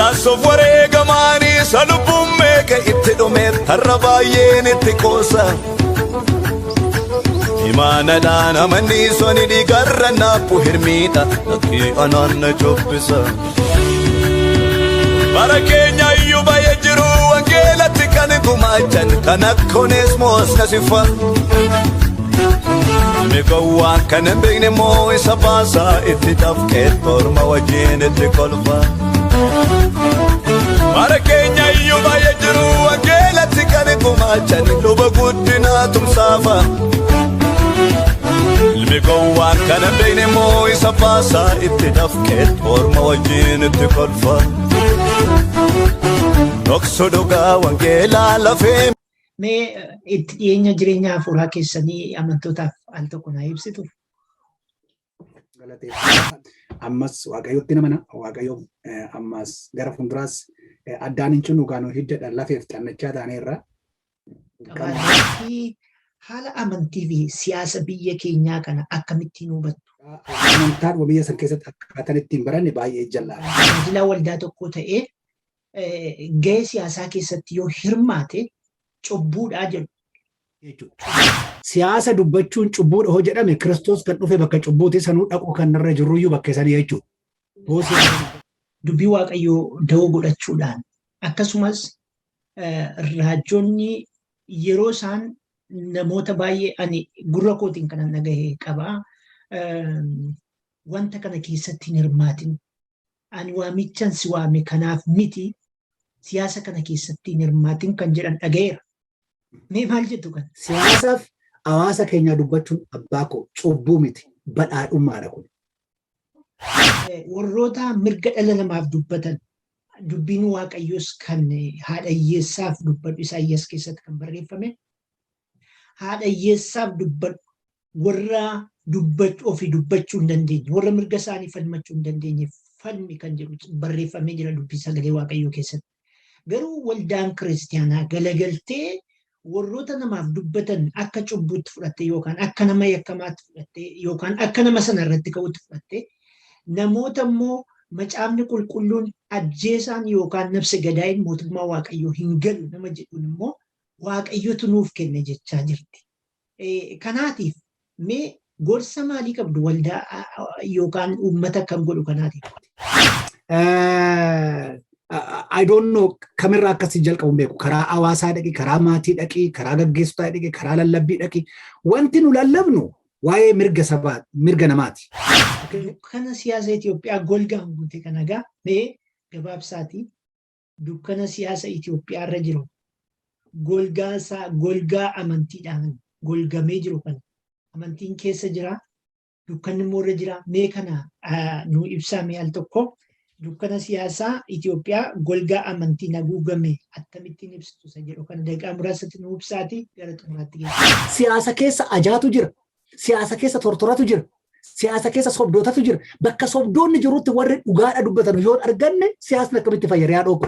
Isaansoof wareegamaanii isa lubbuun meeqa itti dhume tarra baay'een itti qoosa. Imaanadhaan amanni soni dhiigarra naaphu hirmiidha lakkii anaan na cubbisa. Bara keenya iyyuu baay'ee jiru wangeelatti kan gumaachan kan akka Oneesmoos na sifa. Ilmi gowwaa kan hin beekne immoo isa baasaa itti dafqee torma wajjin itti kolfa. Bara keenya iyyuu baay'ee jiru wangeelatti kan gumaachan luba guddinaa tumsaafa. Ilmi gowwaa kan hin beekne immoo isa baasaa itti dafqee torma wajjin itti kolfa. Dhoksu dhugaa wangeelaa lafee. Mee itti dhiyeenya jireenya hafuuraa keessanii amantootaaf al tokko naa ibsitu? Galateeffadha. Ammas Waaqayyotti namana. Waaqayyo ammas gara fuulduraas addaan hin cinnu gaanuu hiddadha lafeef xannachaa taaneerra. Qabaatee haala amantii fi siyaasa biyya keenyaa kana akkamittiin hubattu? Amantaadhuma biyya san keessatti akkaataan ittiin baranne baay'ee jallaadha. Tajaajilaa waldaa tokkoo ta'ee gahee siyaasaa keessatti yoo hirmaate cubbuudhaa jedhu. Jechuudha. Siyaasa dubbachuun cubbuudha hoo jedhame, Kiristoos kan dhufe bakka cubbuuti, sanuu dhaquu kan irra jirruyyuu bakka isanii jechuudha. Hoo siyaasa Dubbii Waaqayyoo da'oo godhachuudhaan akkasumas raajonni yeroo isaan namoota baay'ee ani gurra kootiin kanan dhagahe qaba. Wanta kana keessatti hin hirmaatin. Ani waamichan si waame kanaaf miti, siyaasa kana keessatti hin hirmaatin kan jedhan dhagaheera. Mee maal jettu kana? Siyaasaaf hawaasa keenyaa dubbachuun, abbaa koo, cubbuu miti, badhaadhummaadha kun. Warroota mirga dhala namaaf dubbatan, dubbiin Waaqayyoos kan haadha hiyyeessaaf dubbadhu, Isaayyaas keessatti kan barreeffame, haadha hiyyeessaaf dubbadhu, warra dubbachuu ofii dubbachuu hin dandeenye, warra mirga isaanii falmachuu hin dandeenye falmi kan jedhu barreeffamee jira dubbii sagalee Waaqayyoo keessatti. Garuu waldaan kiristiyaanaa galagaltee warroota namaaf dubbatan akka cubbuutti fudhattee yookaan akka nama yakkamaatti fudhattee yookaan akka nama sana irratti ka'utti fudhattee, namoota immoo macaafni qulqulluun ajjeesaan yookaan nafse gadaayin mootummaa Waaqayyoo hin galu nama jedhuun immoo Waaqayyotu nuuf kenne jechaa jirti. Kanaatiif mee gorsa maalii qabdu waldaa yookaan uummata akkam godhu kanaatiif? I don't know kamirraa akkasii jalqabu hin beeku. Karaa hawaasaa dhaqi, karaa maatii dhaqi, karaa gaggeessotaa dhaqi, karaa lallabbii dhaqi. Wanti nu lallabnu waa'ee mirga sabaa, mirga namaati. Dukkana siyaasa Itoophiyaa golgaan guute kana egaa mee gabaabsaatii dukkana siyaasa Itoophiyaa irra jiru, golgaa isaa golgaa amantiidhaan golgamee jiru kana, amantiin keessa jira, dukkanni immoo irra jira, mee kana nu ibsaa mee al tokko. Dukkana siyaasaa Itoophiyaa golgaa amantiin haguugame akkamittiin ibsitu isa jedhu kana daqiiqaa muraasatti nu ibsaati gara xumuraatti geessa. Siyaasa keessa ajaatu jira. Siyaasa keessa tortoratu jira. Siyaasa keessa sobdootatu jira. Bakka sobdoonni jirutti warri dhugaadha dubbatan yoo arganne, siyaasni akkamitti fayyada yaa dhooko?